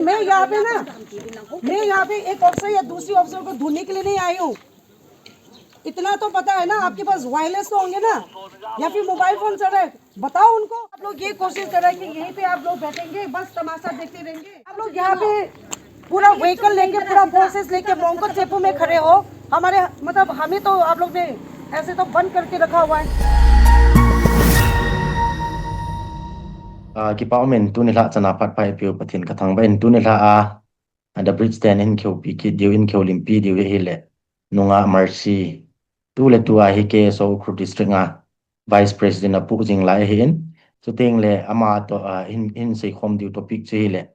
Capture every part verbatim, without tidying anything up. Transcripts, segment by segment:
मैं यहाँ पे ना, मैं यहाँ पे एक ऑफिसर या दूसरी ऑफिसर को ढूंढने के लिए नहीं आई हूँ। इतना तो पता है ना, आपके पास वायरलेस तो होंगे ना, या फिर मोबाइल फोन चल रहे हैं, बताओ उनको। आप लोग ये कोशिश कर रहे हैं कि यहीं पे आप लोग बैठेंगे, बस तमाशा देखते रहेंगे। आप लोग यहाँ पे पूरा व्हीकल लेके, पूरा फोर्सेस लेके मोंगकोट चेपू में खड़े हो। हमारे, मतलब, हमें तो आप लोग ने ऐसे तो बंद करके रखा हुआ है। Ah, kipa umin, tuni lha chana phat pha eipeu Pathen kathangvah in, tuni lha a, ah, The Bridge ten in kihoupi kit diu, in kihoulimpi diu hi ahile, nungah Mercy. Tuletu a hi K S O Ukhrul District a Vice President apoh jing lai ahin. Chuteng le ama toh, ah, in, in seikhom diu topic chu hile,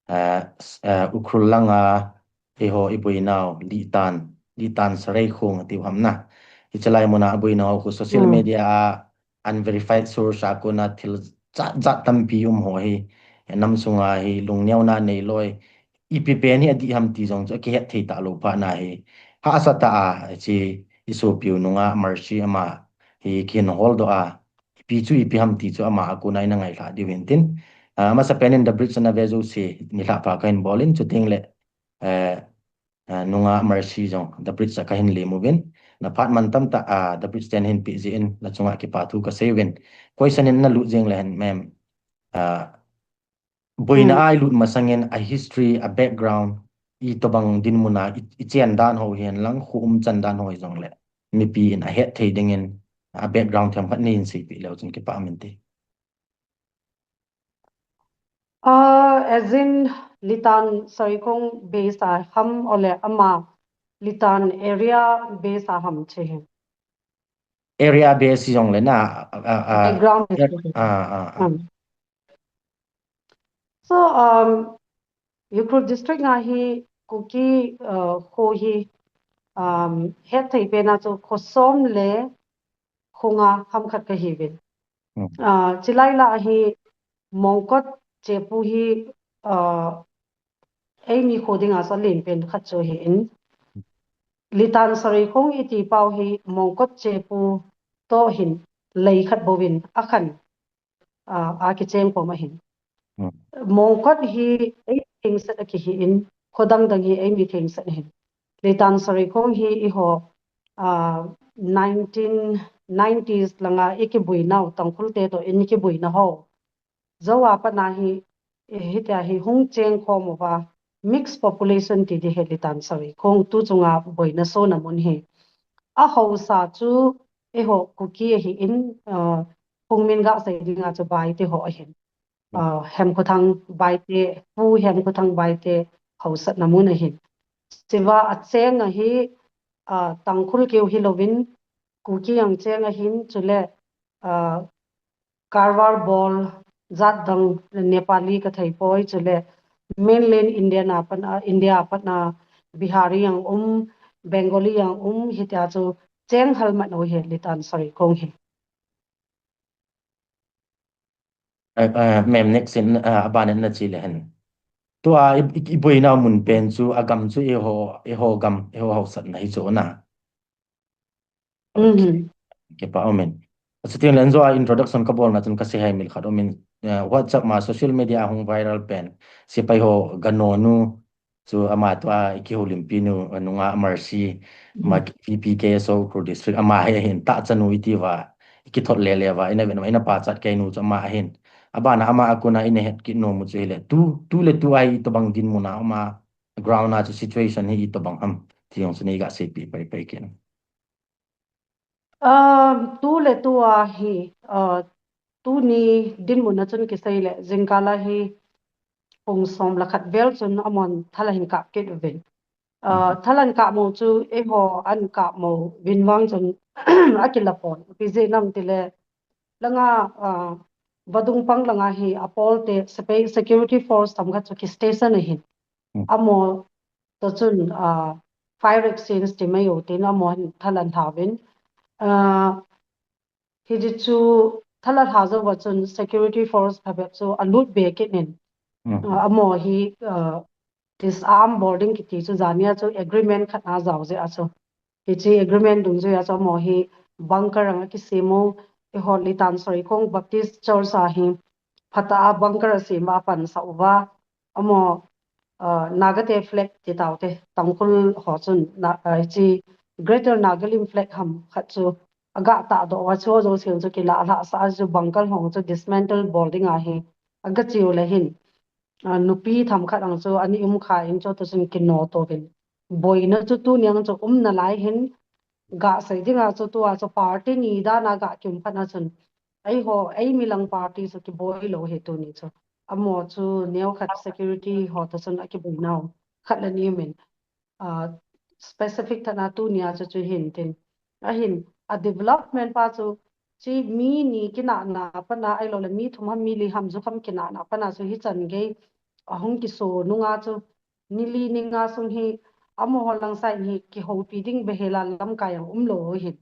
ah, s-, ah, Ukhrul langa eiho iboinau, Litan, Litan Sareikhong atiu ham na. Hiche lai muna aboinau khu social media a unverified source a kona thil jat jat tampi um ho hi, nam sunga hi lungneona neilou, ipi pen hi adih ham ti jong chu akihet thei talou phat na hi, hahsa tah a, hiche isopiu nungah Mercy ama hi kihin holdoh a, ipi chu ipi ham ti chu ama a kona ina ngailhah diu hin tin. Ah, amasapen in The Bridge ana ve jouse nilhah pha kahin bol in, chuteng le, eh, ah, nungah Mercy jong The Bridge a kahin lem uvin, na phat mantam tah, ah, The Bridge ten hin peh jeh in na chunga kipa thu kasei uvin. Question in na lut jeng le hen, ma'am, ah, boina a ilut masangin a history, a background, itobang dinmun a i, ichen dan ho hihen lang, kho umchan dan ho hijongle, mipi in ahet thei dingin a background themkhat neihin seipeh leu chun kipa umin te. Ah, as in, Litan Sareikhong base a ham ole ama Litan area base a ham che hi. Area base hijongle na, ah, ah, ah, background is ah, ah, ah. Hmm. So, um, Ukhrul District a hi Kuki, uh, kho hi, um, hetthei pen a chu kho som le kho nga ham khat kahiuvin. Hmm. Uh, chulai lah a hi Mongkot Chepu hi, uh, eimi kho dinga chu alen pen khat chu ahin. Litan Sareikhong iti pau hi Mongkot Chepu toh hin lei khat bouvin akhan, ah, akicheng khom ahin. Hmm. Mongkot hi eimi thengset akihin, kho dang dang hi eimi thengset ahin. Litan Sareikhong hi eiho, ah, nineteen nineties langa ikiboinau Tangkhul te toh in ikiboina ho. Jou a pat na hi, eh, hitia hi hung cheng khom uva, mixed population ti ding ahi Litan Sareikhong tu chunga boina sona mun hi. Ahaosa chu eiho Kuki ahin, ah, Phungmin gasei dinga chu Baite ho ahin. Hmm. Ah, Hemkhothang Baite, Pu Hemkhothang Baite haosatna mun ahin. Chua acheng a hi, ah, Tangkhul keu hilouvin, Kuki jong cheng ahin, chule, ah, Karwar bol jat dang Nepali kathei poi, chule mainland India a pat a, India a pat a Bihari jong um, Bengali jong um, hitia chu cheng halmat u ahi Litan Sareikhong hi. Eh, eh, ma'am, next in, eh, aban in nache le hen. Tua i, i, iboina mun pen chu agam chu eiho, eiho gam, eiho haosatna hi chu na. Mhm. Kipa umin. Chuteng le injo a introduction kabol na chun kasei hai mil khat umin, eh, WhatsApp ma social media a hung viral pen, sepai ho ganonu, chu ama tua ikihoulimpi nu, nungah Mercy, ma V P K S O Ukhrul District, ama hi ahin, tahchanu iti uva, ikithot le le uva, ina vet uva, ina pachat kei nu chu ama ahin. Abana ama a kona ina het kit nom u chu hile, tu, tuletu a hi itobang dinmun a um a, ground a chu situation hi itobang ham, ti jong chu nei gasei pi pai pai kit. Ah, tuletu a hi, ah, tuni dinmun a chun kisei le, jingkah a hi pung som le khat vel chun amahon thal ahin kap kit uvin. Ah, mhm, thal ahin kap mo chu eiho ahin kap mo uvin vang chun akila pon. Ipi jeh ham itile langa, ah, vadung pang langa hi apol te sepai security force themkhat chu ki station ahin. Hmm. Amaho toh chun, ah, fire exchange ti mai u tin amaho hin thal ahin lha uvin. Ah, hiti chu thal alha jou uva chun security force phabep chu alut be kit in. Hmm. Ah, amaho hi, ah, disarm bol ding kiti chu jania chu agreement khat ana jao jeh a chu. Hiche agreement dungjuia chu amaho hi bunker jong akisem u, eiho Litan Sareikhong Baptist Church a hi phatah a bunker asem a apansah uva, amaho uh, Naga te flag ti tau te, Tangkhul ho chun na, uh, chi Greater Nagalim flag ham khat chu aga tahdoh a chu jouse chu kilah lhah sa a chu Bangal ho chu dismantle bol ding ahi. Aga chiu le hin, uh, nupi themkhat ang chu ani um kha in chu tu chun kino to vin. Boina chu tuni ang chu um nalai hin ga sei ding a chu tua chu party ni dan a ga kium phat na chun. Eiho, eimi lang party chu kiboi lou hi tuni chu. Amaho chu neo khat security ho to chun akiboi nau. Khat le ni min. Uh, specific tah na tuni a chu chu hin tin. Ahin, a development pa chu chi mi ni kinahna a pat na ahilou le mi thum ham mi li ham jukham kinahna a pat na chu hichan gei ahung kiso nunga chu ni li ni nga sung hi amaho lang side hi kihoupi ding behel a lamkai ang um lou hin.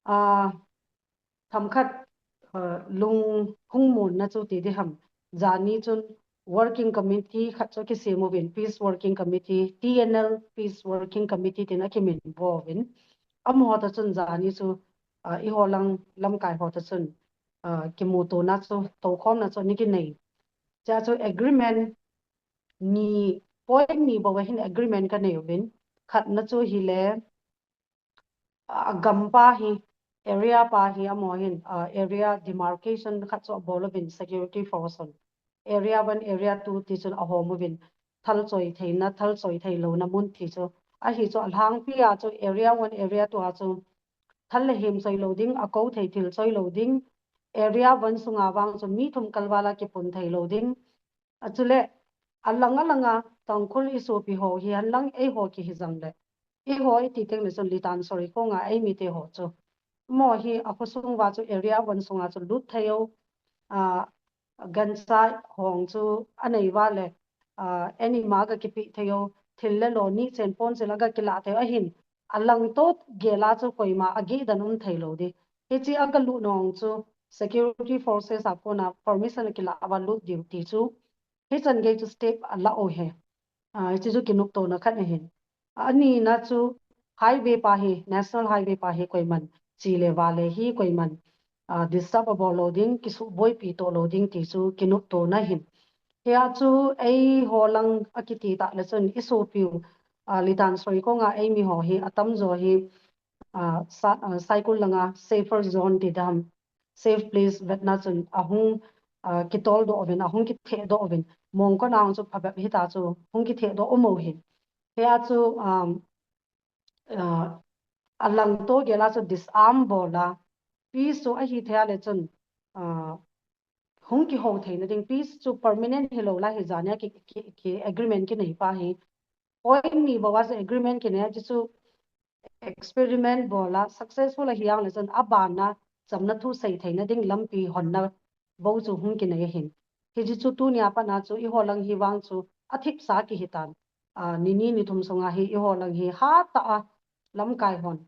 Uh, themkhat, uh, lung hung mun na chu ti di ham. Jani chun working committee khat chu kisem uvin, peace working committee, T N L peace working committee tin akimin bo uvin. Amaho to chun jani chu, uh, eiho lang lamkai ho to chun, uh, kimuto na chu, tokhom na chu ani kinei. Cha chu agreement ni, point ni bou hin agreement kanei uvin. Khat na chu hile, a gam pa hi, area pa hi amaho hin, uh, area demarcation khat chu abol uvin security force hon. Area one, area two ti chun ahom uvin thal choi theina, thal choi thei louna mun ti chu. Ahi chu alhangpi a chu area one, area two a chu thal le hem choi lou ding, akou thei thil choi lou ding, area one sunga vang chu mi thum kalval a kipun thei lou ding. Achule, alang alanga, Tangkhul isopi ho hi, alang eiho kihi jang le. Eiho iti teng le chun Litan Sori konga eimi te ho chu. Amaho hi, akhosung uva chu area one sunga chu lut thei u, a, gancha hong chu anei uva le, a, anima ga kipe thei u, thil le lo ni chen pon chil aga kilah thei u ahin. Alang to gel a chu koima ageh dan um thei lou di. Hichi aga lut nung chu security forces a kona permission akilah uva lut diu ti chu. Hichan gei chu step ala u hi. Ah, hichi chu kinoptona khat ahin. Ani na chu highway pa hi, national highway pa hi koiman chi le va le hi koiman, ah, disturb abol lou ding, kisuboipi to lou ding ti chu kinoptona ahin. Hia chu eiho lang akiti ta le chun isopiu, ah, Litan Sori konga eimi ho hi atamjo hi, ah, sa-, ah, Saikul langa safer zone ti dam, safe place vetna chun ahung, ah, kitol doh uvin, ahung kitheh doh uvin, Mongkot a chu phabep hita chu hung kitheh doh um u hin. Hia chu, um, ah, alang to gel a chu disarm bol a, peace chu ahi thei a le chun, ah, hung kihou theina ding, peace chu permanent hilou lai hi jania ki, ki, ki agreement kinei pa hi. Point ni bou a chu agreement kinei a chu experiment bol a, successful ahi ang le chun abana chamna thu sei theina ding lampi honna bou chu hung kinei ahin. Hichi chu tunia pat na chu eiho lang hi vang chu athipsa kihi tan. Ah, ni ni ni thum sunga hi eiho lang hi hatah a lamkai hon,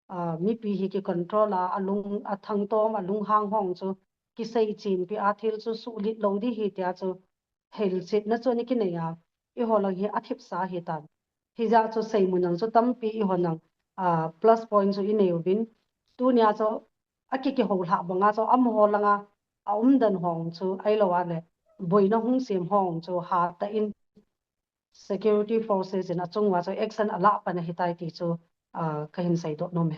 ah, mipi hi kicontrol a, alung, athangtom, alunghang hong chu kisei chinpi a thil chu suhlit lou di hi tia chu hilchetna chu ani kinei a, eiho lang hi athipsa hi tan. Hijeh chu seimun ang chu tampi eiho nang, ah, plus point chu inei uvin. Tunia chu aki, kihou lhah banga chu amaho langa aumdan hong chu ahilou a le boina hung sem hong chu hatah in security forces in achung uva chu action alah pan ahitai ti chu, ah, kahin seidoh nom e.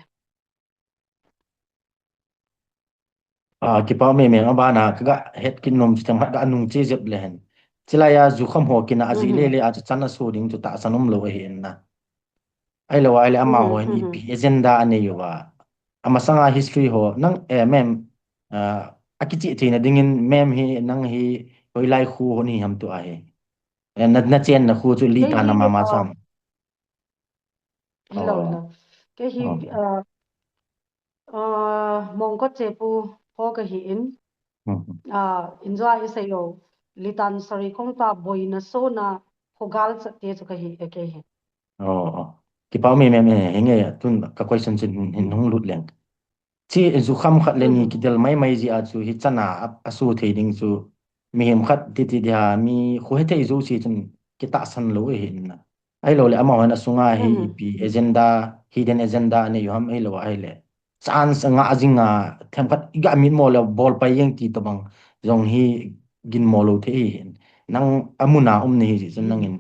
Ah, kipa um e, abana kaga het kit nom chu themkhat ga nung che jep le hen. Chilai a jukham ho kina ajeh le le a chu chan aso ding chu tahsan umlou ahi in na. Ahilou a ahile amaho hin ipi agenda anei uva. Amasanga history ho nang, eh, ma'am, ah, akichih theina dingin ma'am hi nang hi hoilai kho hon hi ham tua hi. Eh, na, nachenna kho chu Litan a mama chu ham. Hello, hello. Kei hi, ah, ah, Mongkot chepu ho kahi in. Ah, injo a isei u, Litan Sori kong ta boina sona khogal chate chu kahi e kei hi. Oh, oh. Kipa um e ma'am, eh, hinge tun ka question chu hin, hin hung lut leng. Chi jukham khat le ni kidel mai mai jeh a chu hichan a, a, aso thei ding chu mihem khat titi dia mi kho hethei jouse chun kitahsan lou ahi in na. Ahilou le amaho hin asunga hi ipi agenda, hidden agenda anei u ham ahilou ahile. Chance nga jing a themkhat iga mitmo le bol pai jeng ti tobang jong hi ginmo lou thei ahi in. Nang amun a um nahi jeh chun nangin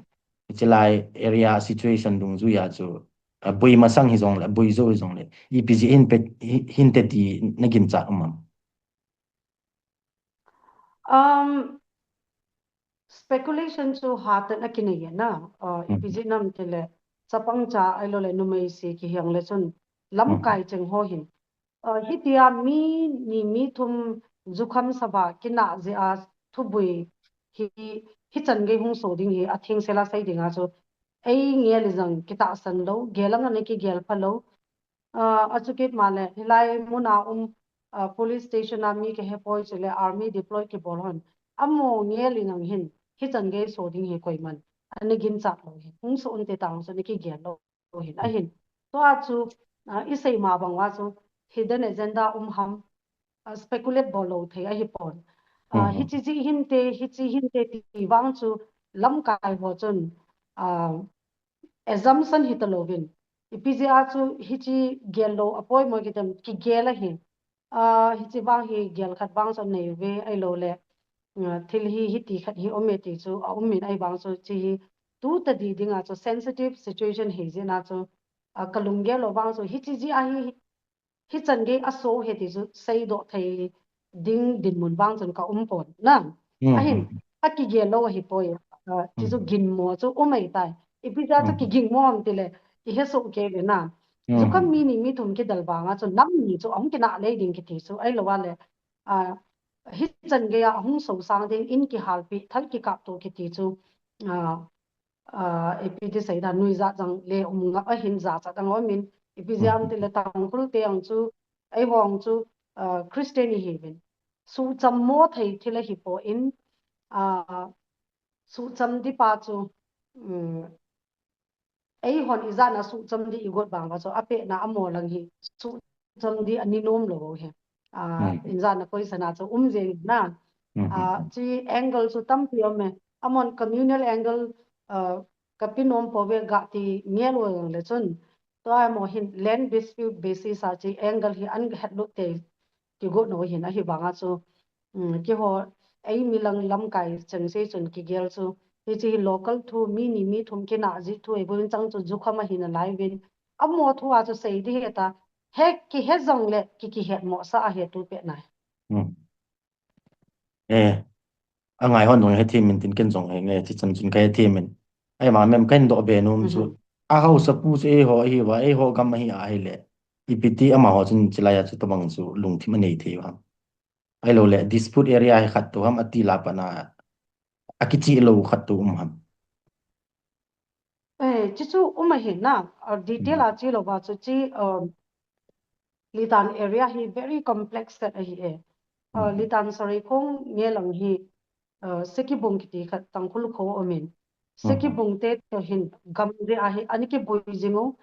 Hiche lai area situation dungjuia chu, aboi masang hijongle, aboi jou hijongle, ipi jeh hin pe, hi-, hinte ti na ginchat um am? Um, speculation chu hatah in akinei e na, uh, ipi jeh ham itile, chapang cha ahilou le numei se kihi jongle chun, lamkai cheng ho hin. Uh, hitia mi ni mi thum jukham sava kinah jeh a thuboi hi, hichan gei hung so ding hi athengsel a sei dinga chu, ei ngel ijong kitahsan lou, gel anga ana kigel phalou. Uh, achu kit male, hilai muna um, uh, police station a mi kahe poi chule army deploy kibol hon. Amaho ngel ijong hin, hichan gei so ding hi koiman ana ginchat lou hin. Hung so unte tang chu ana kigel lou hin. Ahin. Tua chu, uh, isei ma bang uva chu, hidden agenda um ham, uh, speculate bol lou thei ahipon. Uh, hiche jeh hinte, hiche hinte ti vang chu lamkai ho chun, uh, assumption hita louvin. Ipi jeh a chu hiche gel lou apoimo kitem kigel ahi. Uh, hiche vang hi gel khat vang chu nei uve ahilou le. Uh, thil hi hiti khat hi um e ti chu aum in ahivang chu hiche hi tu tadi dinga chu sensitive situation hi jeh a chu, uh, kalunggel lou vang chu hiche jeh a hi hichan gei aso ahi ti chu seidoh thei ding dinmun vang chun ka um pon na. Ahin, akigel lou ahipoi, uh, ti chu ginmo chu um ahitai. Ipi jeh a chu kigingmo ham tile, ihesoh kei uve na. Jukham mi ni mi thum kidel vanga chu nam ni chu ahung kinah lei ding kiti chu ahilou a le, uh, hichan gei a ahung so sang ding in kihalpi, thal kikapto kiti chu, uh, uh, ipi ti sei da nuijat jong le um nga ahin jachat jong um in, ipi jeh ham tile Tangkhul te jong chu, eiho jong chu, uh, Christian ihiuvin. Suhchammo thei thil ahipon, uh, suhcham di pa chu, um, eihon ijat a suhcham di igot vang uva chu apehna amaho lang hi suhcham di ani nom lou hi. Ah, ijat a koisan a chu um jeng na. Ah, hiche angle chu tampi um e. Amahon communal angle, ah, kape nom pouve gati ngel u jongle chun. Tua amaho hin land dispute basis a hiche angle hi ana hetlut thei kigot nau hin ahivanga chu, um, keiho eimi lang lamkai cheng sei chun kigel chu, hiche hi local thu, mi ni mi thum kinah jeh thu, eibouvin chang chu jukham ahi nalai uvin. Amaho thu a chu sei di hita, he kihe jongle ki, kihetmo sa ahi tu pet na. Eh, angai hon jong hethem in tin ken jong henge, hichan chun kahethem in. Ahivang mem kahin doh be nom chu. Ahaosapu chu eiho ahiuva, eiho gam ahi ahile. Ipi ti amaho chun chulai a chu tobang chu lungthim anei thei u ham. Ahilou le, dispute area hi khat tou ham, ati la pat na, akichih lou khat tou um ham. Eh, hiche chu um ahi na, uh, detail a che lou va chu hiche, um, Litan area hi very complex set ahi e. Uh, Litan Sareikhong nge lang hi, uh, Sekibung kiti khat Tangkhul kho um in. Sekibung te toh hin gam jeh a hi, ana kiboi jing u.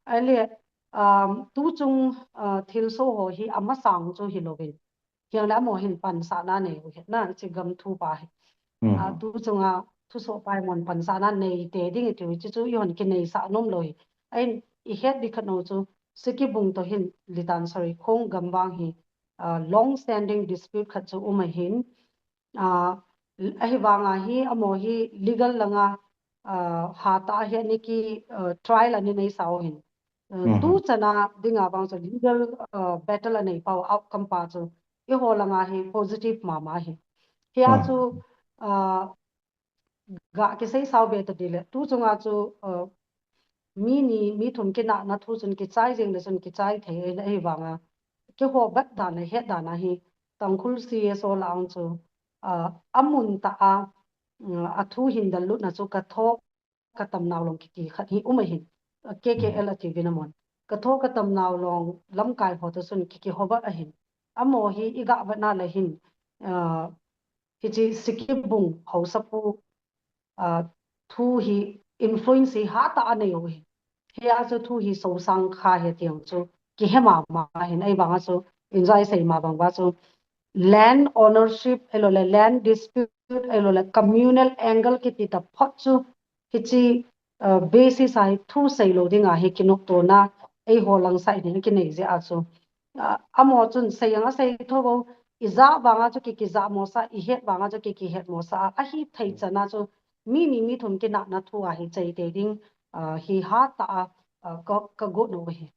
Ahile, um, tuchung, uh, thilsoh ho hi amasang chu hilouvin. Hijongle amaho hin pansahna nei u ahi na, hiche gam thupa hi. Ah, tuchunga thusoh pa hi amahon pansahna nei tei ding iti u, hiche chu eihon kineisah nom lou hi. Ahin ihet di khat nau chu, Sekibung toh hin Litan Sareikhong gam vang hi, ah, long standing dispute khat chu um ahin, ah, ahivanga hi amaho hi legal langa, ah, hatah a hi ana ki, ah, trial ana neisa u ahin. Uh, tuchan a dinga vang chu legal, uh, battle anei pau outcome pa chu eiho langa hi positive mama ahi. Hia chu, uh, ga kisei sao be ta dile. Tuchunga chu, uh, mi ni, mi thum kinahna thu chun kichai jeng le chun kichai thei ahivanga. Keiho bat dan le het dan a hi Tangkhul C S O lang chu, uh, amun tah a, um, athu hin dal lutna chu ka tho ka tam nau long kiti khat hi um ahin, K K L ati uvin amahon. Ka tho ka tam nau long lamkai ho toh chun ki, kihobat ahin. Amaho hi iga vetna le hin, ah, hiche Sekibung haosapu, ah, thu hi influence hi hatah a nei u ahi. Hia chu thu hi sosang kha ahi ti jong chu kihe mama ahin, ahivanga chu injoi sei ma bang uva chu land ownership ahilou le land dispute ahilou le communal angle kiti taphot chu hiche, uh, basis a hi thu sei lou dinga hi kinoptona eiho lang side hin kinei jeh a chu, uh, amaho chun sei jong asei tho bou, ijah vanga chu ki, kijahmo sa, ihet vanga chu ki, kihetmo sa, ahithei chan a chu mi ni mi thum kinahna thu a hi chai te ding, ah, hi hatah a, ah, ka, ka got u hi.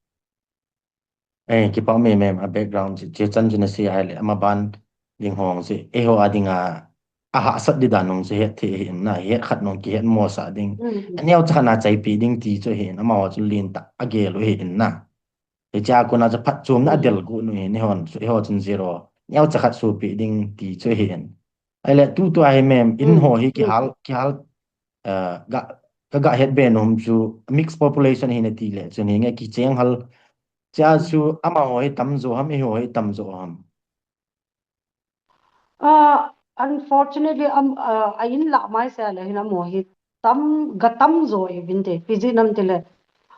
Eh, kipa me mem a background chi, chi chan chi na si hai le, ama ban ding hong si, eiho a ding a, a hahsat di dan nung si het thi hin na, het khat nung kihet mo sa ding. Mm, mm. Aneo cha na chai pi ding ti chu hin, ama ho chu lin ta, a gel u hin na. Hi cha ku na cha phat chum na Mm. del gu nu hin, eiho, eiho chun zero. Neo cha khat su pi ding ti chu hin. Ai le tu tu a hi mem, in Mm, ho hi mm. kihal, kihal, uh, ga, ka ga het be nom chu mixed population hi na ti le, chu ni nge kicheng hal. Cha Mm. chu ama ho hi tam zo ham, eiho hi tam zo ham. Uh, unfortunately, um, uh, a in la mai se le hin amo hi tam, ga tam zo e vin te, P G nam te le,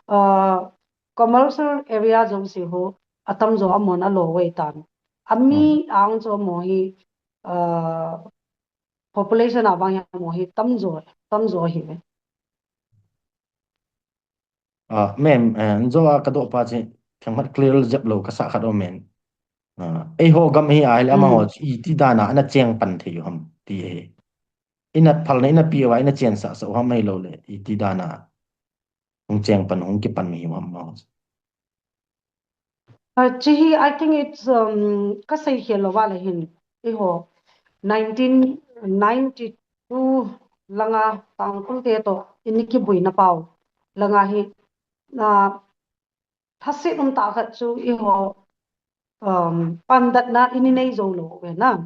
uh, commercial area jong si ho, a tam zo amo na lo wei tan. A mi Mm. ang zo mo hi, uh, population a bang ya mo hi tam zo, tam zo hi ve. Ah, mem, eh, nzo a ka do pa chi, thang mat clear jep lo ka sa khat o men. Ah, eiho gam hi ai le ama ho Mm. chi, i ti dan a, ana cheng pan thei u ham ti e. Ina phal na, ina pi wa, ina chen sa sa u ham ei lo le, i ti dan a. Hung cheng pan, hung kipan mi u ham ma ho chi. Uh, chi hi, I think it's, um, ka sei hial lo va le hin, eiho, nineteen ninety-two langa Tangkhul te to, in kibuina pau, langa hi, na, thasit um ta khat chu eiho, um, pandatna in nei zo lo ve na.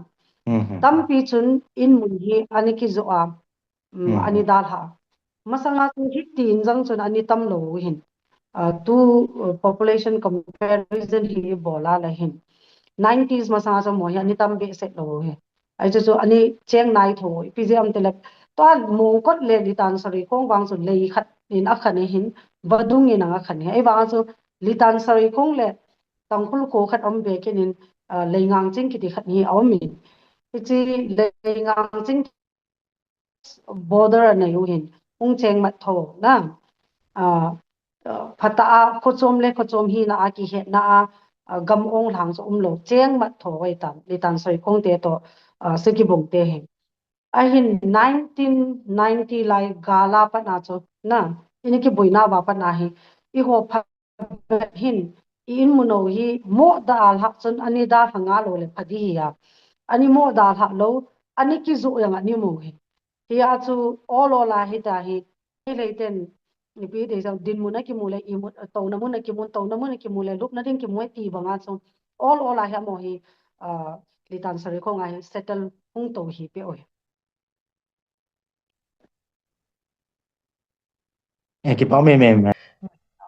Mhm. Tampi chun in mun hi ani kizo a, um, Mhm. ani dalha. Masanga chu hitin jang chun ani tam lo hin. Uh, tu, uh, population comparison hi bol a le hin. Nineties masanga chu mo hi ani tam be set lo hi. Ai chu chu ani cheng nai tho, P G am te le. Tua Mongkot le Litan Sareikhong vang chu lei khat in a khan hin, vadung in a khan hi. Ai vang chu Litan Sareikhong le Tangkhul kho khat om be kin in, ah, Leingang Ching kiti khat hi a om in. Hichi Leingang Ching border a nei u hin, hung cheng mat tho na. Ah, ah, phata a, khochom le khochom hi na a kihetna a, ah, gam ong lhang chu um lo, cheng mat tho wai tan, Litan Sareikhong te to, ah, Sekibung te hin. Ahin nineteen ninety lai gala pat na chu na, in kibuina va pat na hi, eiho pha hin, i in mun u hi mo da al hak chun ani da hanga lo le pha di hi a. Ani mo da al hak lo, ani kizu yang ani mu hi. Hi a chu ol ol a hi ta hi, hi lei ten, ipi te jang din mun a kimu le, i mun, to na mun a kimu, to na mun a kimu le, lup na ding kimu e ti bang a chu. Ol ol a hi amo hi, ah, Litan Sareikhong a hi settle hung to hi pe o hi. Eh, kipa me mem.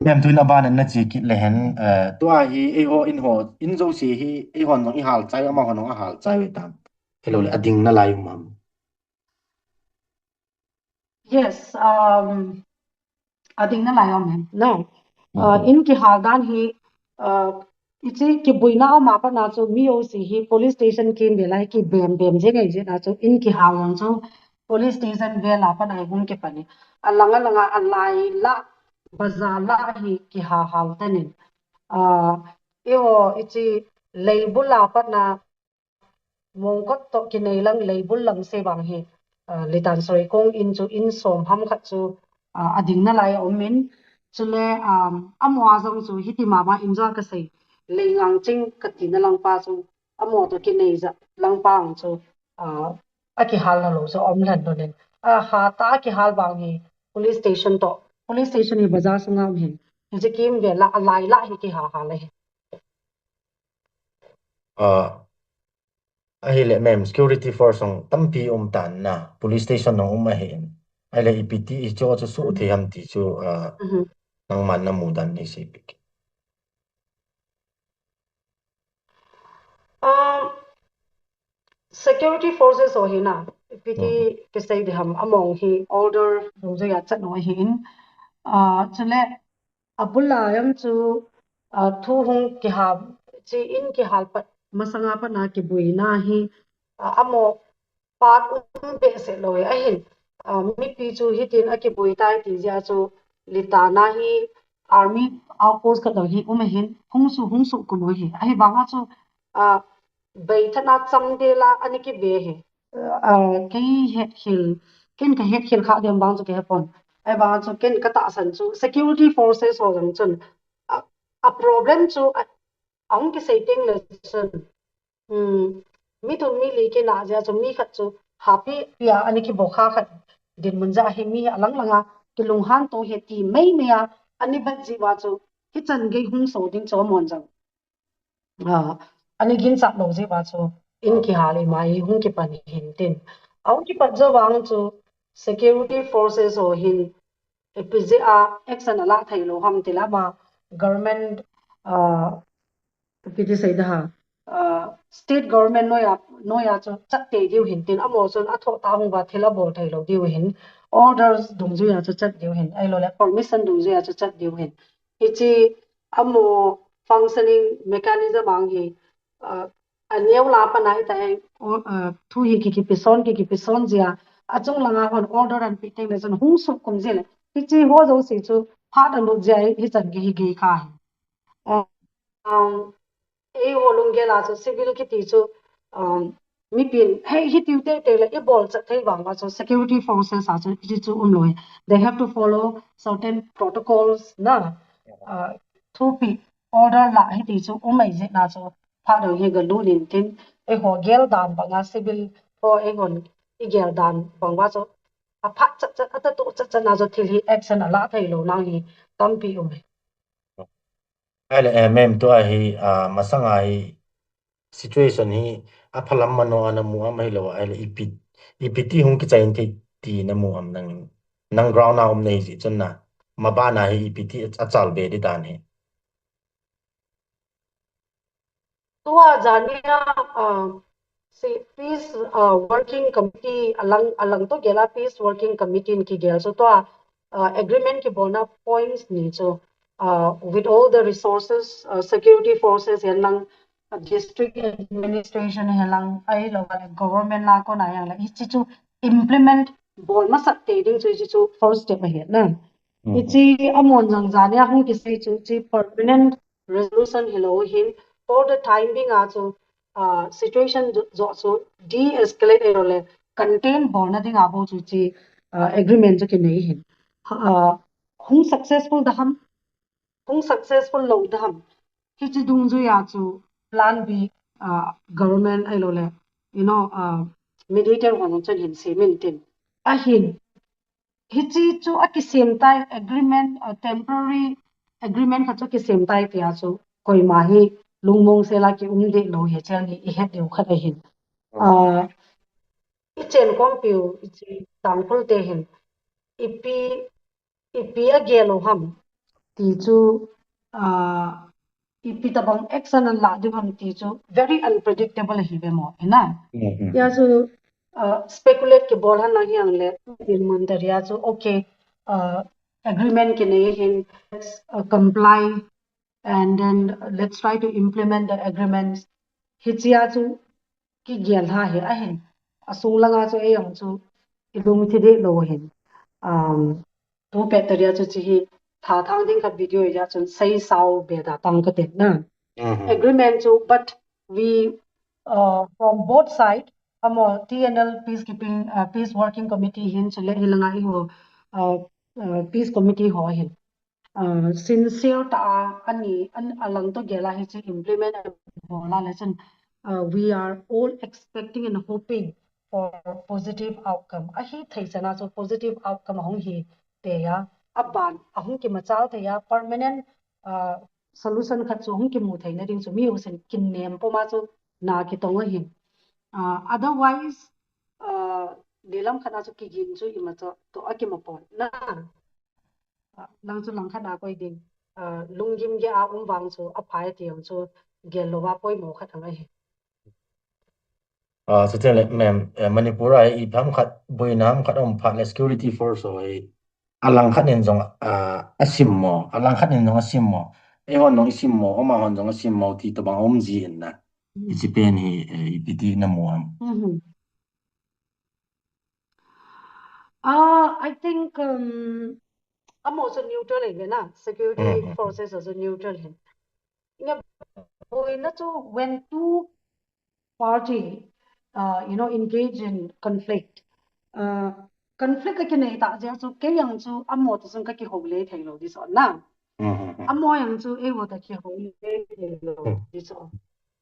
Mem tu na ban na chi kit le hen, eh, tua hi eiho in ho, in zo si hi, eiho nong i hal chai, ama ho nong a hal chai ve tam. Hello, le ading na lai um ham. Yes, um, ading na lai um hem. No. Uh, Mhm. in kihal dan hi, uh, ichi kibuina ama pat na chu mi o si hi police station kin be lai ki bem bem je ngai je na chu in kihal ang chu police station be la pat na hung kipani. Alanga langa alai la bazaar la hi kihal hal tanin. Uh, eiho ichi leibul la pat na Mongkot to kinei lang leibul lang se bang hi, ah, Litan Sareikhong in chu in som ham khat chu, ah, ading na lai a um in, chule, um, amo a jong chu hiti mama in jong ka sei, Leingang Ching kati na lang pa chu, amo to kinei ja lang pa ang chu, ah, a kihal na lo chu um lhan lo nen. A ha ta a kihal bang hi police station to, police station hi bazaar sunga um hin, hi chi kim ve la, a lai la hi kihal hal hi. Ah, ahile mem, security force ong tampi um tan na, police station ong um ahin. Ahile ipi ti i cho chu su thei ham ti chu, ah, Mhm. nangman na mu dan nei sei pik. Um, security forces o hi na, ipi ti Mhm. kisei di ham, among hi order dungjuia chat no ahin. Ah, chule, abul a jong chu, ah, thu hung kihal, chi in kihal pat, masanga pat na kibuina hi, ah, amo pat um behseh lo e. Ahin, ah, mipi chu hitin a kibui tai ti jeh a chu Litan a hi army outpost khat lo hi um ahin, hung su, hung su kum u hi. Ahi banga chu, ah, beithatna cham dela ani kive hi. Ah, kei het hil, Ken kahet khel kha dem vang chu kahepon. Ahivang chu ken katahsan chu security forces ho jong chun a, a problem chu a, ahung kisei teng le chun, um, mi thum mi li kinah jeh a chu mi khat chu hapi pia ana kibo kha khat dinmun jeh a hi mi alang langa kilunghan to hi ti meimei a ana vet jeh uva chu hichan gei hung so ding chu amon jong a, ana ginchat lou jeh uva chu in kihal ima hi hung kipan hin tin. Ahung kipat jou vang chu security forces ho hin ipi jeh a action ala thei lou ham ti le ama government, a, ipi ti sei da ha, a, state government noija, noija chu chat tei diu hin tin, amaho chun athoh tah hung uva thil abol thei lou diu hin, orders dungjuija chu chat diu hin, ahilou le permission dungjuija chu chat diu hin. Hiche amaho functioning mechanism ang hi, a, aneo la pana hita heng, o, a, thu hi ki, kipi son, ki, kipi son jeh a, achung langa hon order anapeh teng le chun hung sukkum jeh le. Hiche ho jouse chu phat alut jeh a hichan gei hi gei kha hi. A, um, eiho lunggel a chu civil kiti chu, um, mipin, hei, hitiu teitei le ibol chat thei vang uva chu security forces a chu hiche chu umlou hi. They have to follow certain protocols na. A, thupeh order la hiti chu um ahi jeh na chu phat dang hi galut in tin, eiho gel dan banga civil ho eihon igel dan bang uva chu aphat chat chat, atatoh chat chat na chu thil hi action ala thei lou nang hi tampi um e. Ahile, eh, ma'am, tua hi, ah, masanga hi situation hi aphalam mano a namu am ahilou, ahile ipi, ipi ti hung kichai in thei ti namu am nang, nang ground a um nahi jeh chun na, mabana hi ipi ti achal be di dan hi. Tua jania, ah, si peace, ah, working committee alang, alang toh gel a peace working committee in kigel chu tua, ah, agreement kibolna points ni chu, ah, with all the resources, ah, security forces hen lang, ah, district administration hen lang, ahilou le government la kona jong le hiche chu implement bol masat tei ding chu hiche chu first step ahi na. Hiche amon jong jania hung kisei chu hiche permanent resolution hilou hin, for the time being a chu, ah, situation jo, jo chu de-escalate ahilou le contain bolna dinga bou chu hiche, ah, agreement chu kinei hin. Ah, hung successful da ham, hung successful lou da ham, hiche dungjuija chu plan B, ah, government ahilou le, you know, ah, mediator hon chun hin sem in tin. Ahin, hiche chu akisem tai, agreement, ah, temporary agreement khat chu kisem tai tia chu koima hi lungmong sel a kium deh lou hi chel hi ihet diu khat ahin. Ah, ichenkhompiu, iche Tangkhul te hin ipi, ipi agel u ham ti chu, ah, ipi tabang action anlah diu ham ti chu very unpredictable ahi ve mo, hina. Tia chu, ah, speculate kibol hana hiang le, dinmun tah ria chu, okay, ah, agreement kinei hin, let's, ah, comply, and then let's try to implement the agreements. Hichea chu kigel lha hi ahin. Asung langa chu eijong chu ilungthim deh lou hin. Um, tu pet tah ria chu hiche hi tha thang ding khat video ija chun seisao be da tang kate na. Agreement chu, but we, uh, from both side, amaho T N L peacekeeping, uh, peace working committee hin chule hilanga eiho, uh, uh, peace committee ho hin, uh, sincere tah a, ani, an, alang toh gel a hiche implement abol a le chun, uh, we are all expecting and hoping for positive outcome. Ahi thei chana chu positive outcome ahung hi tei a, aban ahung kimachal thei a, permanent, uh, solution khat chu hung kimu theina ding chu mi jousen kinem puma chu na kitong ahin. Uh, otherwise, uh, nilam khat a chu kigin chu ima chu toh akimapon na. Ah, lang chu lang khat a koi ding. Ah, lunggim gei a um vang chu aphai ti jong chu gel louva poimo khat ang ahi. Ah, chuteng le, ma'am, eh, Manipur a hi ipi ham khat, boina ham khat um phat le security force ho hi alang khat in jong, ah, asim mo, alang khat in jong asim mo. Eihon jong isim mo, amahon jong asim mo ti tobang aum ji in na. Hiche pen hi, eh, ipi ti namu ham. Ah, I think, um, amaho chu neutral ahi ve na, security forces ho chu neutral ahi. Nga boina chu when two party, uh, you know, engage in conflict, uh, conflict a kinei ta jeh chu kei jong chu amaho toh chun ka kihou le thei lou di chu na. Amaho jong chu eiho toh kihou le thei lou di chu.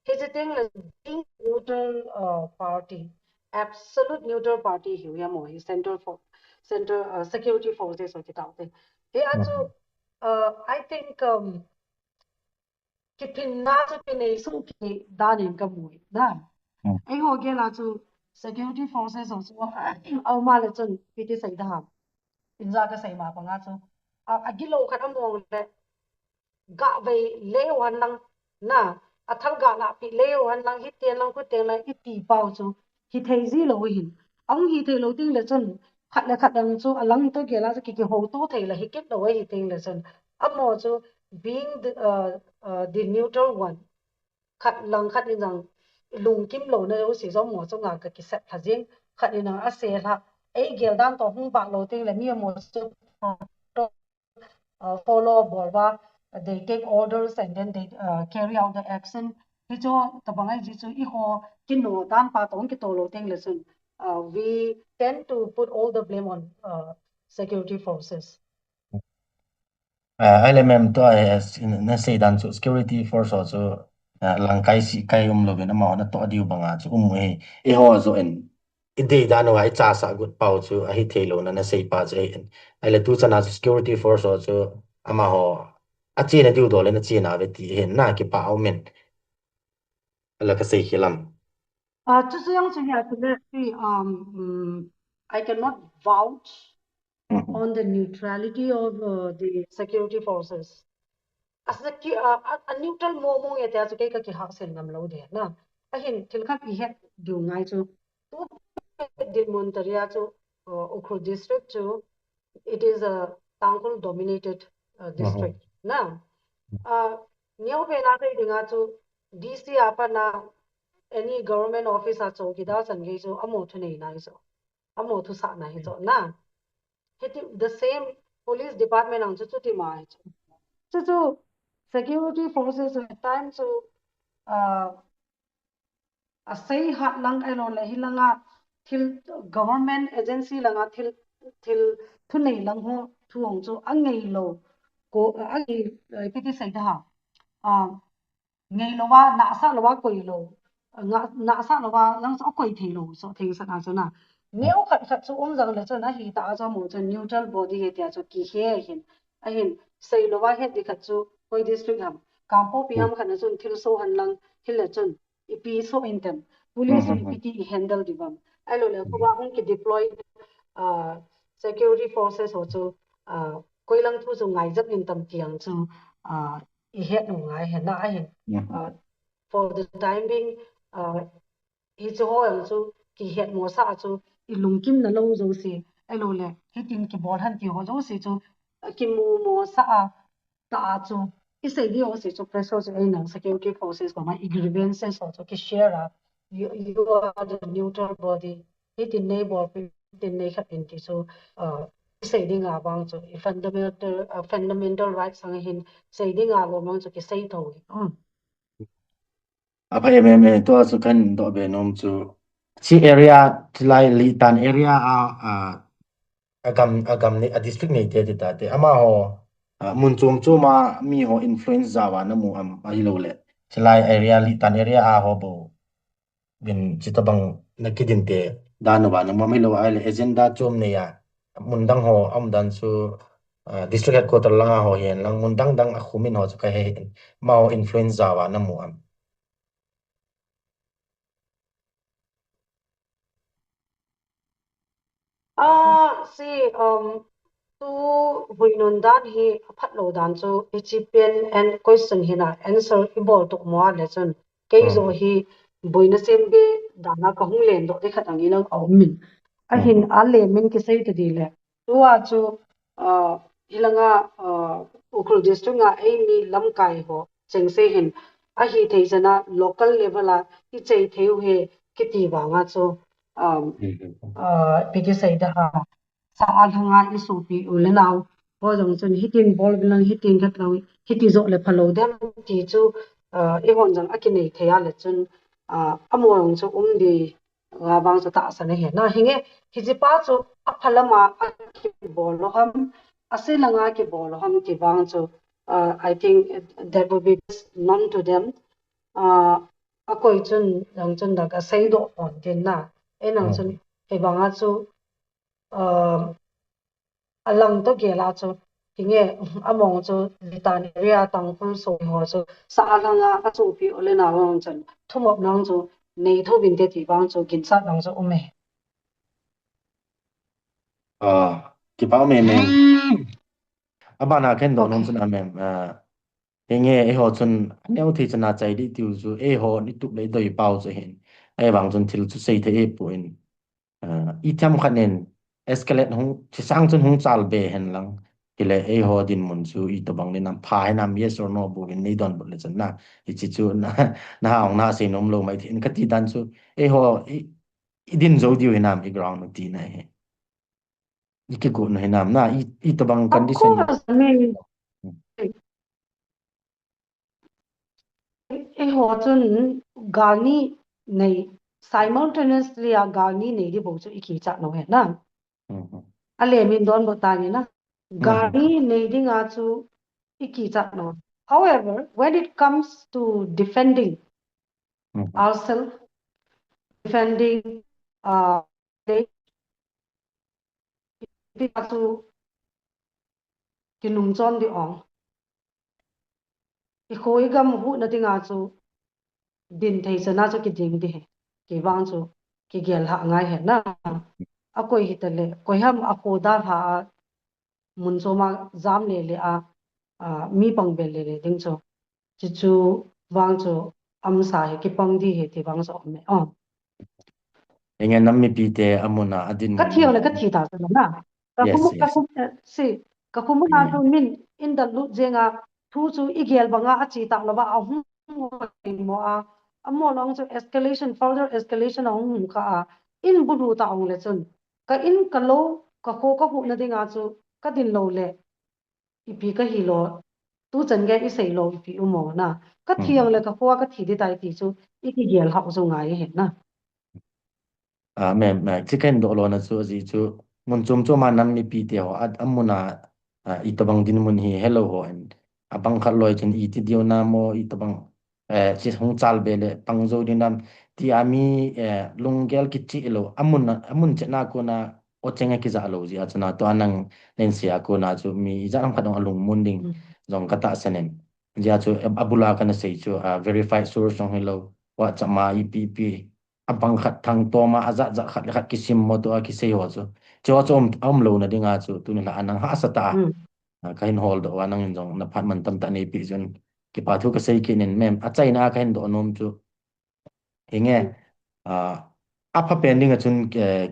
Hiche teng le being neutral uh, party, absolute neutral party hi ya mo hi center for center uh, security forces ho kitao te. Hi a chu uh, I think um, kiphinna chu kinei sung ki dan in ka mu na. Eiho gel a chu security forces ho chu ama le chun ipi ti sei da ham. Inja ka sei ma panga chu a, agilou khat among le ga vei leu hen lang na, athal ga na pi leu hen lang, hiti hen lang, khuti hen lang iti pau chu hithei ji lou hin. Ahung hithei lou teng le chun khat le khat lang chu alang toh gel a chu ki, kihou to thei le hi kit lou ahi teng le chun amaho chu being the, uh, uh, the neutral one, khat lang khat in jong lungkim louna jouse jong amaho chunga ka kisep lha jing, khat in jong asei lha, eigel dan toh hung vah lou teng le mi amaho chu uh, follow bol uva, they take orders and then they uh, carry out the action. Hichu tabang ahi chu eiho kino dan pa toh kito lou teng le chun uh, we tend to put all the blame on uh, security forces. Ah, ahile ma'am, tua, eh, na sei dan chu security force ho chu, ah, langkai sikai um louvin amaho natoh diu banga chu um u hi. Eiho joh in idei dan uva ichasah got pau chu ahithei louna na sei pa chu ahin. Ahile tuchan a chu security force ho chu amaho achena diu dol in achena uve ti hin na kipah um in. Ahile kasei khel am. Uh, chuchu jong chu hi a chu le, um, um, I cannot vouch on the neutrality of uh, the security forces. A, secu- uh, a, a neutral mo mo nge te a chu kei ka kihahsel ngam lou de na. Ahin thil khat ihet diu ngai chu. Tu dinmun taria chu uh, Ukhrul district chu it is a Tangkhul dominated uh, district na. Uh, neo pe na kai dinga chu D C a pat na any government office a chowkidar chan gei chu amaho thunei na hi chu. Amaho thusah na hi chu na. Hiti the same police department ang chu chuti ma hi chu. Chu chu security forces at time chu uh, asei hat lang ahilou le hi langa thil government agency langa thil thil thunei lang ho thu hong chu angei lou ko angei ipi ti sei da ha. Uh, ngei louva, nahsah louva koi lou. Nga, nahsah louva, lang chu akoi thei lou, so thei sat a chu na. Neo khat khat chu um jang le chun ahi ta a chu mo chu neutral body he tia chu kihe hin. Ahin, sei louva het di khat chu, koi district ham. Kangpokpi ham khat na chun thil so hen lang, hile chun, ipi so in tem. Police in ipi ti i handle di bam. Ahilou le, khuva hung ki deploy, uh, security forces ho chu, uh, koi lang thu chu ngai jep in tam tiang chu, uh, i het u ngai hen na ahin. Uh, for the time being, uh, hichu ho jong chu kihet mo sah a chu i lungkim na lou jouse, ahilou le, hitin kibol hen ti ho jouse chu, uh, kimu mo sah a, ta a chu, i sei di jouse chu press ho chu ei nang security forces koma i grievances ho chu ki share a, you, you are the neutral body, hitin nei bol pi, hitin nei khat in ti chu, uh, i sei dinga vang chu, i fundamental, uh, fundamental rights ang hin sei dinga lou mang chu ki sei tho hi. Um. Apha em em em, tua chu kahin doh be nom chu. Chi area, chilai Litan area a, a, agam, agam nei, a district nei te ti ta te. Amaho, a, mun chom chom a mi ho influence jao a na mu am ahilou le. Chilai area, Litan area a ho bou. Bin chita bang na kidin te dan uva na mu am ahilou ahile agenda chom nei a. Mun dang ho, um dan chu, a, district headquarter langa ho hihen lang, mun dang dang a khum in ho chu kahe hin. Amaho influence jao a na mu am. Ah, si, um, tu vuinun dan hi aphat lou dan chu, hichi pen and question hina answer i bol tuk mo a le chun, kei jo hi vuina sem be dan a ka hung len doh te khat ang ilang a um min. Ahin a le min kisei ta di le. Tua chu, uh, hilanga, uh, Ukhrul district nga ei mi lamkai ho, chengse hin, ahi thei jana local level a, i chei thei u he kiti vanga chu, um, uh, ipi ti sei da ha, sa a lhanga i sopi u le nau, ho jong chun hitin bol bilang, hitin khat lang, hiti jo le phalo dem ti chu, uh, i hon jong a kinei thei a le chun, uh, amaho jong chu um di, nga vang chu tahsan ahi na. Hinge, hiche pa chu apha lama akibol lou ham, ase langa kibol lou ham ti vang chu, uh, I think that would be best known to them. Uh, akoi chun, jong chun da kasei doh pon tin na. Ei nang chun, hibanga chu, uh, alang to gel a chu, hinge, among chu, Litan area Tangkhul soi ho chu, sa alanga achupi ole na vang chun, thumop nang chu, nei tho vin te ti vang chu, ginchat nang chu um e. Ah, kipa um e me. Abana kahin doh nom chun a mem, ah, hinge, eiho chun, aneo thei chana chai di tiu chu, eiho ni tup le doi pau chu hin. Ei vang chun thil chu sei thei e pu in. Ah, itiham khat nin escalate hung, chisang chun hung chal be hen lang. Kile eiho dinmun chu itobang dinam pha hinam, yes or no bu in nei donbut le chun na. Hichi chu na, na hung na sei nom lou mai thei in kati dan chu eiho i, i din jou diu hinam i ground u ti na hi. I kigu nu hinam na i, itobang condition. Of course, I mean, eiho chun gal ni nei, simultaneously a gal ni nei di bou chu i kichat lou hen na. Mhm. Ale min donbut ta ni na. Gal ni nei dinga chu i kichat lou. However, when it comes to defending ourselves, defending, uh, ipi a chu kinung chon di ong. I kho i gam huhna dinga chu din thei chana chu kiding di hi. Kei vang chu kigel lha ngai hi na. Akoi hita le, koi ham akho dalha a mun choma jam le le a, a, mi pang bel le le ding chu. Chuchu vang chu amsa hi kipang di hi ti vang chu um e. Oh. Enge nam mipi te amun a adin. Ka thi le ka thi ta sa na. Ka khum, ka khum, eh, si, ka khum na chu min in da lut jenga thu chu i gel banga a chi ta lou va a hung mo a. Amo long chu escalation, further escalation a hung hung kha a. In bulu ta ong le chun. Ka in ka lo, ka kho ka huhna dinga chu ka din lou le. Ipi ka hi lou, tu chan gei i sei lou ipi um o na. Ka thi ang le ka kho a ka thi di tai ti chu, i kigel hau chu ngai hi na. A, me, me, chi kahin doh lou na chu, aji chu, mun chom chom a nam mipi te ho, a, amun a, a, itobang dinmun hi, hello ho, and abang khat loi chun iti diu na mo, itobang, eh, chi hung chal be le, pang jou di nam, ti a mi, eh, lunggel kichi lou, amun a, amun chena kona, o chenga kija lou ji a chuna, tua nang len sia kona chu, mi ija ham khat dong alung mun ding, jong ka tahsan in. Ji a chu, a, abula kana sei chu, a, verified source jong hi lou, WhatsApp ma ipi ipi, abang khat thang toma, ajat jat khat le khat kisim mo tua kisei ho chu. Chu chu um, um lou na dinga chu, tuni la anang hahsa ta. A, kahin hol doh a nangin jong na phat man tamtah neipi chun kipa thu kasei kit in mem, achaina kahin doh nom chu. Hinge, a, apha pen dinga chun, eh,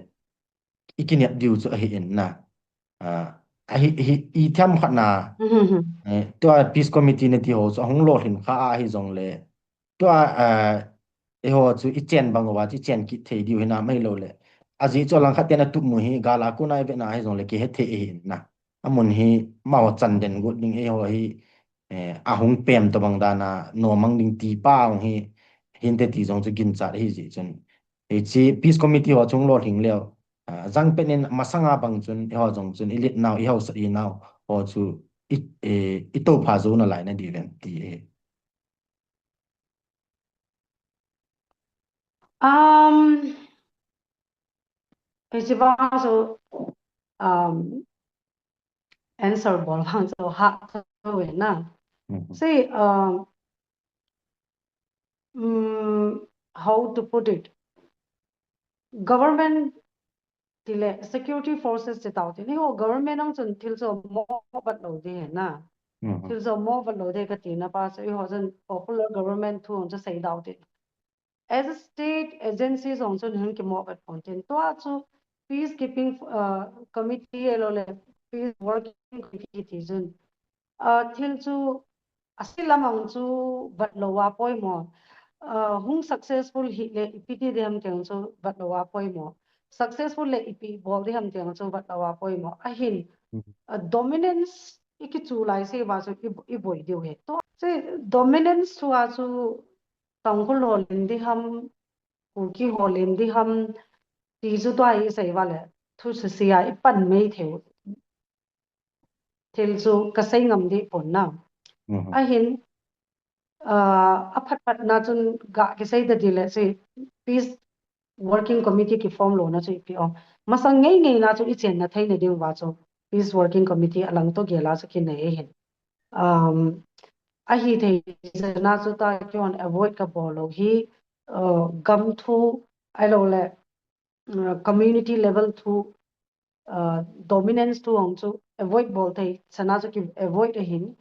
i kinep diu chu ahi in na. A, ahi, hi, itiham khat na, eh, tua peace committee na ti ho chu ahung lolhin kha ahi jong le. Tua, eh, eiho chu i chen bang uva, chu i chen kit thei diu hinam ahilou le. Ajeh chu alang khat ten atup mu hi, gal a kona i ve na ahi jong le kihe thei ahi na. Amun hi, amaho chan den got ding eiho hi, eh, ahung pem tobang dan a, nomang ding ti pa hung hi, hinte ti jong chu ginchat ahi jeh chun. Hichi peace committee ho chung lolhing leu, ah, jang pen in masanga bang chun, eiho jong chun, i lit nau, i hausat i nau, ho chu, i, eh, i toupha jou nalai na diu vem ti e. Um, hichi vang chu, um, answer bol vang chu hah thou ve na. Mhm. See, um, um, how to put it? Government tile security forces ti tau tin, eiho government ang chun thil chu mo vat lou di hi na. Mhm. Thil chu mo vat lou di kati na pa chu eiho chun popular government thu ang chu sei dau tin. As a state agency jong chun hin kimo vat pon tin. Tua chu peacekeeping, uh, committee ahilou le peace working committee ti chun. Uh, thil chu ase lam ang chu vat lou a poimo. Uh, hung successful hi le ipi ti di ham ti ang chu vat lou a poimo. Successful le ipi bol di ham ti ang chu vat lou a poimo. Ahin, uh, dominance i kichu lai se va chu i, i boi diu hi. Tua chu dominance chu a chu Tangkhul ho len di ham, Kuki ho len di ham ti chu tua i sei uva le, thu sisi a i pan mei thei u thil chu ka sei ngam di pon na. Mhm. Ahin, ah, a phat phat na chun ga kisei ta di le si, Peace Working Committee ki form lona chu ipi o. Masang ngei ngei na chu i chenna theina diu va chu Peace Working Committee a lang to gel a chu kinei ahin. Um, ahi thei zana chu ta kihon avoid ka bol lou hi, uh, gam thu, ahilou le, uh, community level thu, uh, dominance thu hong chu avoid bol thei zana chu ki avoid ahin.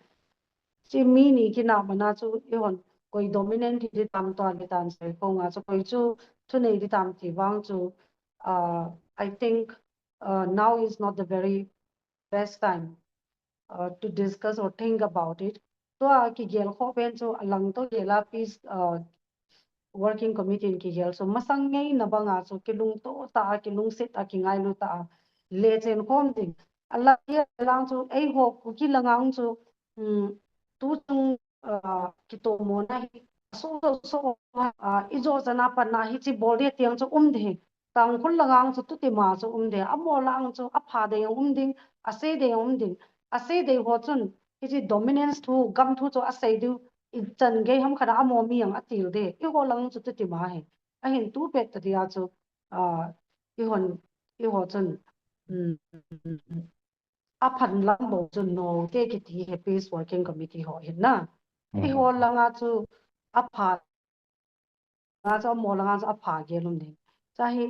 Chi mi ni kina mana chu ihon koi dominant hi di tam to a di tan sei kong a chu koi chu thunei di tam ti vang chu, uh, I think, uh, now is not the very best time, uh, to discuss or think about it. Tua kigel kho pen chu a lang to gel a Peace, uh, Working Committee in kigel chu masang ngei na banga chu kilungto ta a, kilungset a, kingailu ta a, le chen khom ding. A la ya lang chu eiho Kuki langa chu, um, tu chung, uh, kitomona hi so so so, uh, i jo chana pan na hi chi bol dia tiang chu um de. Tangkhul langa chu tuti ma chu um de, amo lang chu a pha dei um ding, a sei dei um ding, a sei dei ho chun, hichi dominance thu, gam thu chu a sei diu, i chan gei ham khat a amo mi ang a til de, i ho lang chu tuti ma he. Ahin tu pet ta dia chu, a, i hon, i ho chun, um, a phan lam bo chu no te kiti he Peace Working Committee ho hin na. I ho langa chu a pha nga chu amo langa chu a pha gel um ding. Cha hi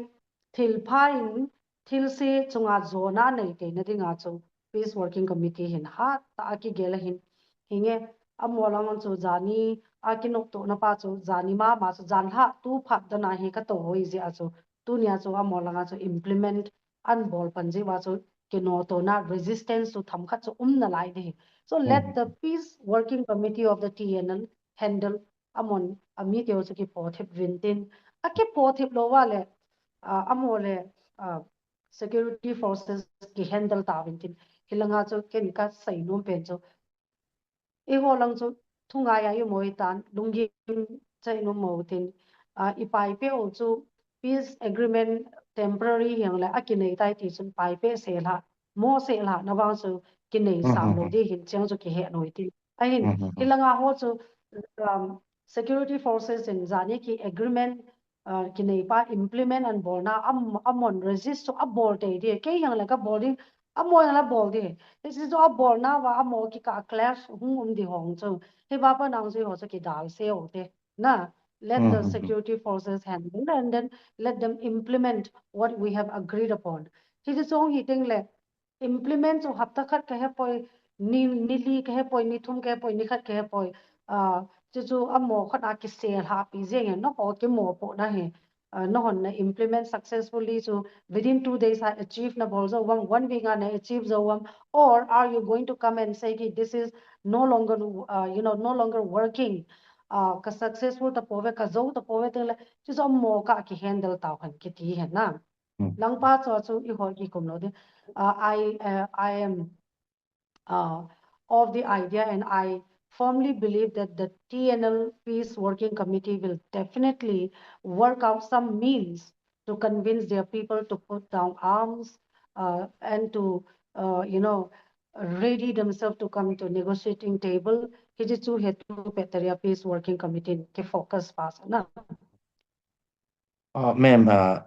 thil pha in, thil se chunga jona nei te na dinga chu Peace Working Committee hin hat ta a kigel ahin. Hinge amo langa chu jani a kinok to na pa chu jani mama chu jan ha tu phat dana hi ka to hoi ji a chu tunia chu amo langa chu implement an bol pan ji va chu kino to na resistance chu tham khat chu um na lai de. So let the Peace Working Committee of the T N L handle amon a mi teu chu kipo thip vin tin, a kipo thip lo va le, a, amo le, a, security forces ki handle ta vin tin, hilanga chu ken ka sei nom pen chu, i ho lang chu thungai a i mo i tan, lunggim chai nom mo tin, a, i pai pe o chu peace agreement temporary hiang le a kinei tai ti chun pai pe se la, mo se la na vang chu kinei sam lo di hin chiang chu kihe noi tin. Ahin, hilanga ho chu, um, security forces in jani ki agreement, uh, kinei pa implement an bol na am, amon resist chu a bol te di, kei hiang le ka bol di, amo hiang le bol di. This is a bol na va amo ki ka clash hung um di hong chu. Hi va pa nang chu ho chu ki dal se o te. Na, let the security forces handle and then let them implement what we have agreed upon. Hi chu hi ting le, implement chu hapta khat ka he poi, ni, ni li ka he poi, ni thum ka he poi, ni khat ka he poi. Ah, chu chu amo khat a kisel ha pi jeng e, no ho kimo po na he. Ah, no hon na implement successfully chu within two days ha achieve na bol jo vang, one week ha na achieve jo vang, or are you going to come and say ki this is no longer, uh, you know, no longer working? Ah, ka successful ta pove, ka jo ta pove teng le, chu chu amo ka ki handle ta khan kiti he na. Langpa chu chu i ho ki kum lo de. Uh, I, uh, I am, uh, of the idea, and I firmly believe that the T N L Peace Working Committee will definitely work out some means to convince their people to put down arms, uh, and to, uh, you know, ready themselves to come to negotiating table. Hi chu he tu pet ta ria Peace Working Committee ki focus pa sa na. Ah, ma'am, ah,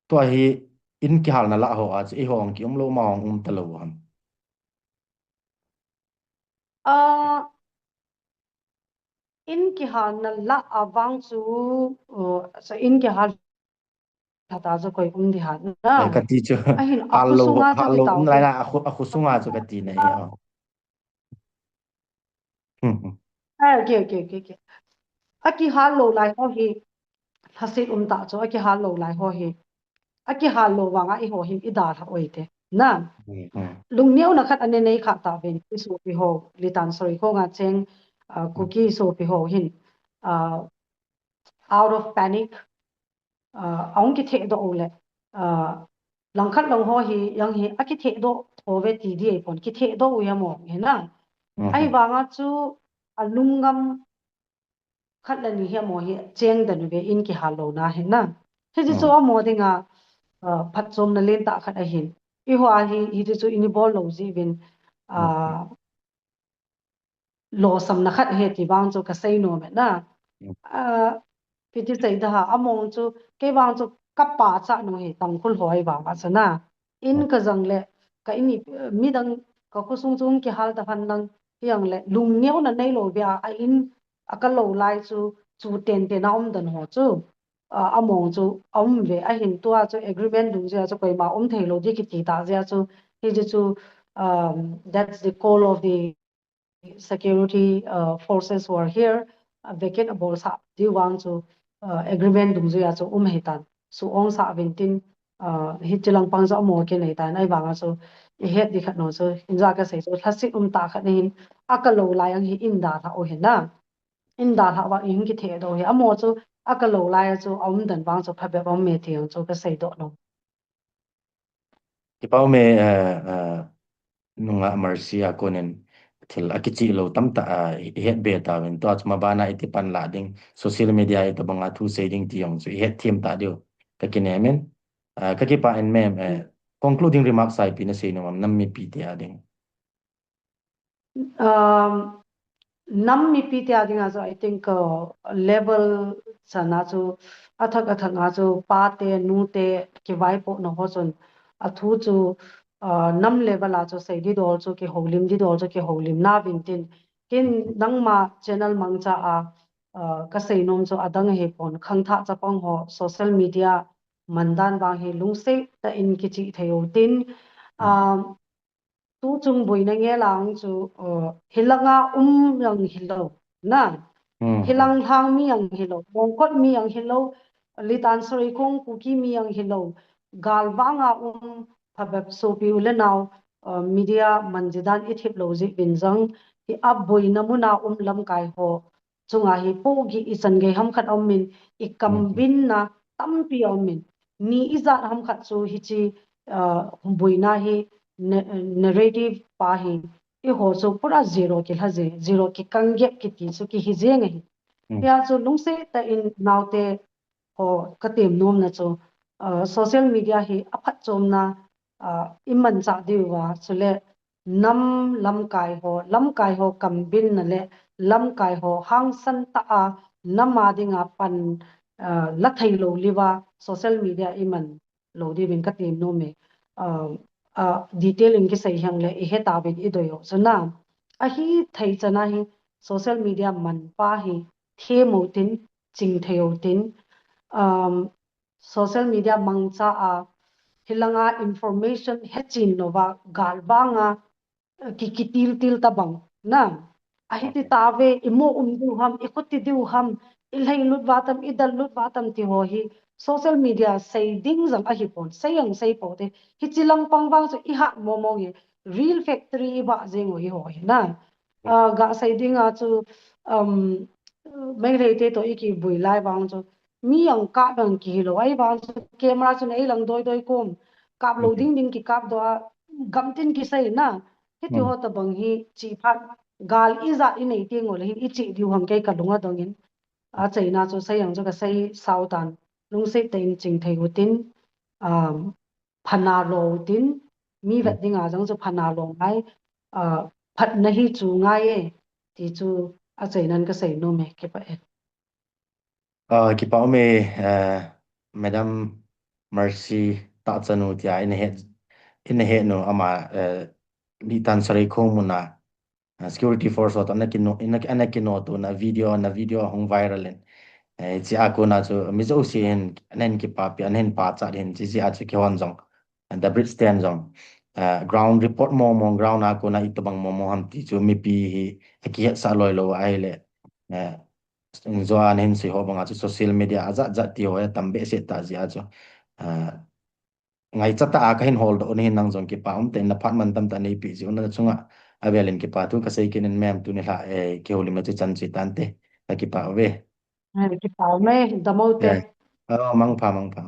tua hi in kihalna lah ho a chu eiho ang ki um lo ma ang um ta lo ham? Ah, in kihalna lah a vang chu, uh, so in kihal ta chu koi um di ha na. Ai, ka ti chu. Ahin, hal lo, hal lo um lai na, a khu, a khu sunga chu ka ti na hi. Ah, okay, okay, okay, okay. A kihal lo lai ho hi, lhasit um ta chu, a kihal lo lai ho hi. A kihal lo vanga i ho hin i dal ha oi te. Na. Lungneo na khat ane nei kha ta ven, i sopi ho, litan sorry ko nga cheng, uh, Kuki sopi ho hin, uh, out of panic, uh, aung ki the do le, uh, langkhat long ho hi, yang hi, a ki the do, ho ve ti di ei pon, ki the do u ya mo, he na. Ahi vanga chu, a lungngam, khat le ni hi amaho hi cheng den uve in kihal louna hi na. Hiche chu amaho dinga, uh, phatchomna lentah khat ahin. Eiho hi, hiche chu in ibol lou jeh uvin, uh, losamna khat ahi ti vang chu kasei nom e na. Ah, ipi ti sei da ha, amaho chu, kei vang chu kapachat nu hi Tangkhul ho ahi vang a chu na. In kajang le, ka in i, midang ka khosung chu kihal ta phat lang, hijongle, lungneona neilou bia, a in a kalou lai chu, chu tenten a um dan ho chu. Ah, amaho chu, a um ve, ahin tua chu agreement dungjuia chu koima um theilou di kiti ta jeh a chu, hiche chu, um, that's the call of the security, uh, forces who are here, uh, vacate abolsah diu vang chu, uh, agreement dungjuia chu um ahitan. Su-ong sah uvin tin, uh, hiche langpang chu amaho kinei tan, ahivang a chu, ihet di khat nu chu, hinla kasei chu, lhaset umtah khat ahin, a kalou lai ang hi in dalhah u ahi na. In dalhah uva in kitheh doh u ahi. Amaho chu, a kalou lai a chu, a um dan vang chu, phabep a um e ti jong chu, kasei doh nom. Kipa um e, eh, eh, nungah Mercy a konin thil akichih lou tamtah, ah, i, ihet be tauvin. Tua chu ma bana iti panla ding, social media itobanga thu sei ding ti jong chu ihet them ta diu kakinem in. Ah, kakipah in ma'am, eh, concluding remarks a ipi nasei nom am, nam mipi te a ding. Um, nam mipi te a dinga chu, I think, uh, level chana chu, athah athah a chu, pa te, nu te, kivaipohna ho chun, athu chu, uh, nam level a chu, sei didol chu, kihoulim didol chu, kihoulim nauvin tin, kin nangma channel mangcha a, uh, kasei nom chu, adang ahipon, khangthah chapang ho, social media, mandan vang hi, lungset tah in kichih thei u tin, um, tuchung boina ngei lang chu, uh, hilanga um jong hilou, na. Hilang lhang mi jong hilou, Mongkot mi jong hilou, Litan Sareikhong Kuki mi jong hilou, gal vanga um phabep sopi u le nao, uh, media manjidan ithip lou jeh uvin jong, hi a boina muna um lamkai ho chunga hi pohgih ichan gei ham khat a um in, ikambinna tampi a um in, ni ijat ham khat chu hiche, uh, boina hi na-, narrative pa hi, eiho chu pura zero kilha jeng, zero kikang gap kiti chu kihi jeng ahi. Hia chu lungset tah in naote ho katem nomna chu, uh, social media hi aphatchomna, uh, imanchah diuva, chule nam lamkai ho, lamkai ho kambinna le lamkai ho hangsan tah a nam a dinga pan, uh, la thei lou liuva social media iman lou diuvin katem nom e. Uh, uh, detail in kisei hengle ihet tauvin idei u chu na. Ahithei chana hi social media man pa hi them u tin, ching thei u tin, um, social media mangcha a, hilanga information hechen louva, gal vanga, ki, kitiltil tabang, na. Ahiti tave, imo um diu ham, ikhuti diu ham, ilhailut uva tam, idallut uva tam ti ho hi, social media sei ding jong ahipon, sei jong sei pou te. Hiche langpang vang chu ihat momo nge, real factory iva jeng u hi ho hi na. Ah, gasei dinga chu, um, Meitei te toh ikibui lai vang chu, mi jong kap jong kihilou, ahivang chu camera chun eilang doidoi kom, kap lou ding ding kikap doh a, gamtin kisei na, hiti ho tabang hi chih phat, gal ijat inei teng uleh hin ichih diu ham kei kalung adong in, achaina chu sei jong chu kasei sao tan, lungset tah in ching thei u tin, um, phatna lo u tin, mi vet dinga jong chu phatna lo ngai, uh, phatna hi chu ngai e, ti chu achainan kasei nom e, kipah e. Ah, kipah um e, eh, Madam Mercy Tahchanu tia ina het, ina het nu ama, eh, Litan Sareikhong muna, ah, security force ho toh ana kino, ina, ana kinoh tona video, na video ahung viral in. Eh, hichea kona chu mi jouse hin, ana hin kipapi, ana hin pachat hin, hichea chu keihon jong, eh, The Bridge ten jong, eh, ground report mong mong, ground a kona itobang mong mong ham ti chu mipi hi akihetsah loi lou ahile, eh, Injo a nahin sei ho banga chu social media ajat jat ti ho hi atam behseh tah jeh a chu, ah, ngaichat tah a kahin holdoh u nahin nang jong kipah um tah in naphat mantam tah neipeh jeh u na chunga avel in kipathu kasei kit in ma'am, tuni lha, eh, kihoulimna chu chan chu hitante, kakipah uve. Eh, kipah uve, dammo te. Eh, oh, mangpha, mangpha.